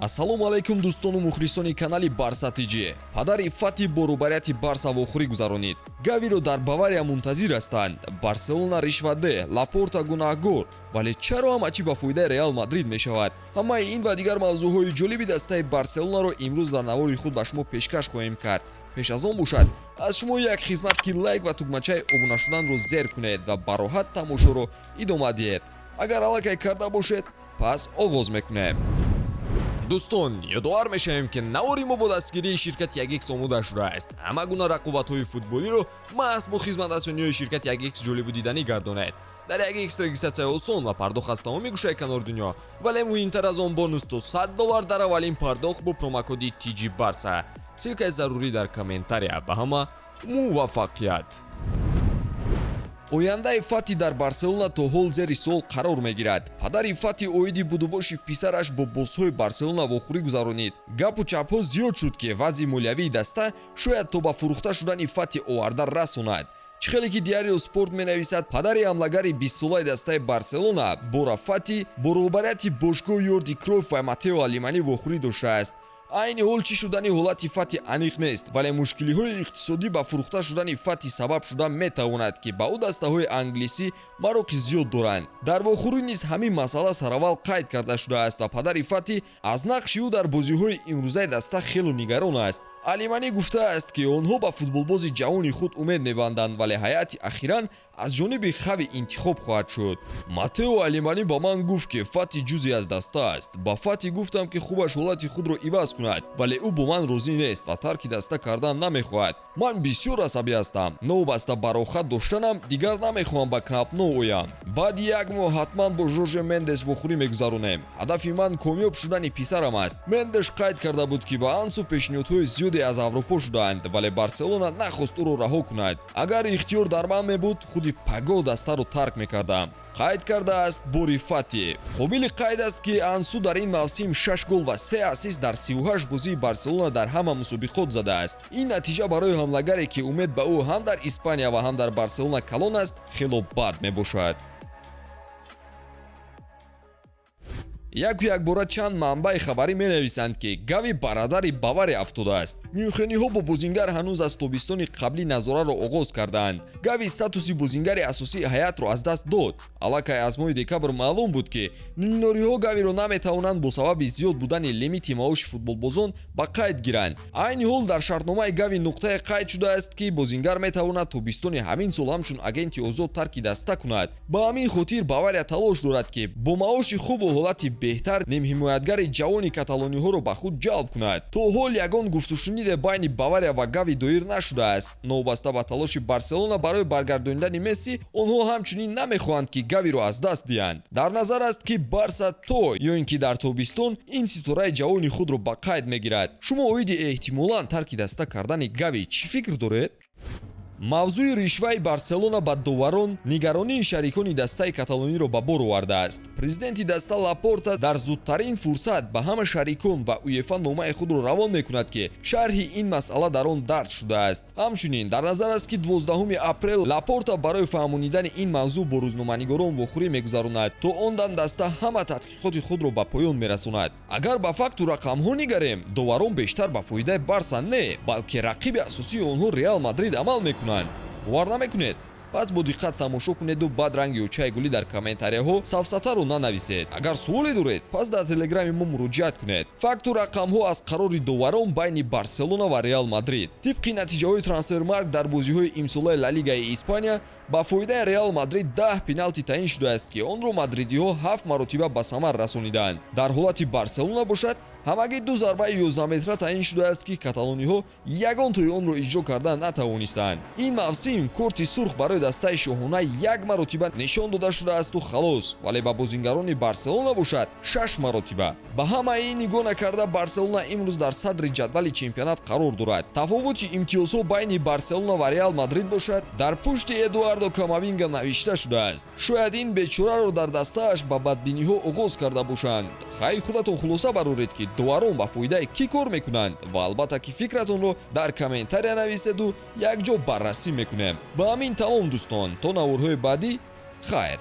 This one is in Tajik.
Ассалому алайкум, дӯстону мухлисони канали Барса ТЖ. Падари Фати бо рӯбарияти Барса вохӯрӣ гузаронид. Гавиро дар Бавария мунтазир ҳастанд. Барселона ришвадеҳ, Лапорта гунаҳгор. Вале чаро ҳама чӣ ба фоидаи Реал Мадрид мешавад? Ҳамаи ин ва дигар мавзӯъҳои ҷолиби дастаи Барселонаро имрӯз дар навори худ ба шумо пешкаш хоҳем кард. Пеш аз он бошад, аз шумо як хизмат, ки лайк ва тугмачаи обуна шуданро зер кунед ва бароҳат тамошоро идома диҳед. Агар аллакай карда бошед, пас оғоз мекунем. Дӯстон, ёдовар мешавем, ки навори мо бо дастгирии ширкати 1X омода шудааст. Ҳама гуна рақобатҳои футболиро маҳз бо хизматрасониҳои ширкати 1X ҷолибу диданӣ гардонед. Дар 1X регистрация осон ва пардохт аз тамоми гӯшаи канори дунё, вале муҳимтар аз он, бонус то 100 доллар дар аввалин пардохт бо промокоди TG Барса. Ссылка и зарурӣ дар комментария. Ба ҳама муваффақият! Ояндаи Фати дар Барселона то ҳол зери суол қарор мегирад. Падари Фати оиди будубоши писараш бо боссҳои Барселона вохӯрӣ гузаронид. Гапу чапҳо зиёд шуд, ки вазъи молиявии даста шояд то ба фурӯхта шудани Фати оварда расонад. Чӣ хеле ки Диарио Спорт менависад, падари ҳамлагари бистсолаи дастаи Барселона Бора Фати бо роҳбарияти бошгоҳи Йорди Кройф ва Матео Алиманӣ вохӯрӣ доштааст. Айни ҳол чӣ шудани ҳолати Фати аниқ нест, вале мушкилиҳои иқтисодӣ ба фурӯхта шудани Фати сабаб шуда метавонад, ки ба ӯ дастаҳои англисӣ мароқи зиёд доранд. Дар вохӯрӣ низ ҳамин масъала сараввал қайд карда шудааст ва падари Фати аз нақши ӯ дар бозиҳои имрӯзаи даста хело нигарон аст. Алиманӣ гуфтааст, ки онҳо ба футболбози ҷавони худ умед мебанданд, вале ҳайати ахиран аз ҷониби Хави интихоб хоҳад шуд. Матео Алиманӣ ба ман гуфт, ки Фати ҷузъе аз даста аст. Ба Фати гуфтам, ки хубаш ҳолати худро иваз кунад, вале ӯ бо ман розӣ нест ва тарки даста кардан намехоҳад. Ман бисёр асабӣ ҳастам. Новобаста ба рохат доштанам, дигар намехоҳам ба Камп Ноу оям. Баъди як моҳ ҳатман бо Жорже Мендес вохӯрӣ мегузаронем. Ҳадафи ман комёб шудани писарам аст. Мендеш қайд карда буд, ки ба Ансу пешниҳодҳои зиёде аз Аврупо шудаанд, вале Барселона нахост ӯро раҳо кунад. Агар ихтиёр дар ман мебуд, худи пагоҳ дастаро тарк мекардам, қайд кардааст Бори Фати. Қобили қайд аст, ки Ансу дар ин мавсим 6 гол ва 3 ассист дар 38 бозии Барселона дар ҳама мусобиқот задааст. Ин натиҷа барои ҳамлагаре, ки умед ба ӯ ҳам дар Испания ва ҳам дар Барселона калон аст, хело бад мебошад. Яку якбора чанд манбаи хабарӣ менависанд, ки Гави ба радари Бавария афтодааст. Мюнхениҳо бо бозингар ҳанӯз аз тобистони қаблӣ назораро оғоз кардаанд. Гави статуси бозингари асосии ҳайатро аз даст дод. Аллакай аз моҳи декабр маълум буд, ки нилнориҳо Гавиро наметавонанд бо сабаби зиёд будани лимити маоши футболбозон ба қайд гиранд. Айни ҳол дар шартномаи Гави нуқтае қайд шудааст, ки бозингар метавонад тобистони ҳамин сол ҳамчун агенти озод тарки даста кунад. Ба ҳамин хотир Бавария талош дорад, ки бо маоши хубу ҳолати беҳтар нимҳимоятгари ҷавони каталониҳоро ба худ ҷалб кунад. То ҳол ягон гуфтушуниде байни Бавария ва Гави доир нашудааст. Новобаста ба талоши Барселона барои баргардонидани Месси, онҳо ҳамчунин намехоҳанд, ки Гавиро аз даст диҳанд. Дар назар аст, ки Барса то ё ин ки дар тобистон ин ситораи ҷавони худро ба қайд мегирад. Шумо оиди эҳтимолан тарки даста кардани Гави чӣ фикр доред? Мавзӯи ришваи Барселона ба доварон нигаронии шарикони дастаи каталониро ба бор овардааст. Президенти даста Лапорта дар зудтарин фурсат ба ҳама шарикон ва УЕФА номаи худро равон мекунад, ки шарҳи ин масъала дар он дарҷ шудааст. Ҳамчунин дар назар аст, ки 12 апрел Лапорта барои фаҳмонидани ин мавзӯъ бо рӯзноманигорон вохӯрӣ мегузаронад. То он дам даста ҳама тадқиқоти худро ба поён мерасонад. Агар ба факту рақамҳо нигарем, доварон бештар ба фоидаи Барса не, балки рақиби асосии онҳо Реал Мадрид амал мекунанд. Бовар намекунед? Пас бо диққат тамошо кунеду баъд ранги очаи гулӣ дар комментарияҳо сафсатаро нанависед. Агар суоле доред, пас дар телеграми мо муроҷиат кунед. Факту рақамҳо аз қарори доварон байни Барселона ва Реал Мадрид. Тибқи натиҷаҳои Трансфермаркт, дар бозиҳои имсолаи Ла Лигаи Испания ба фоидаи Реал Мадрид 10 пеналти таъин шудааст, ки онро мадридиҳо ҳафт маротиба ба самар расонидаанд. Дар ҳолати Барселона бошад, ҳамагӣ ду зарбаи 11 метра таъин шудааст, ки каталониҳо ягон тои онро иҷро карда натавонистанд. Ин мавсим корти сурх барои дастаи шоҳона як маротиба нишон дода шудаасту халос, вале ба бозингарони Барселона бошад, шаш маротиба. Ба ҳамаи ин нигоҳ накарда, Барселона имрӯз дар садри ҷадвали чемпионат қарор дорад. Тафовути имтиёзҳо байни Барселона ва Реал Мадрид бошад, дар пушти Эдуардо Камавинга навишта шудааст. Шояд ин бечораро дар дастааш ба бадбиниҳо оғоз карда бошанд. Хай, худатон хулоса бароред, ки доварон ба фоидаи кӣ кор мекунанд, ва албатта ки фикратонро дар комментария нависеду якҷо баррасӣ мекунем. Ба ҳамин тамом, дӯстон. То наворҳои баъдӣ хайр.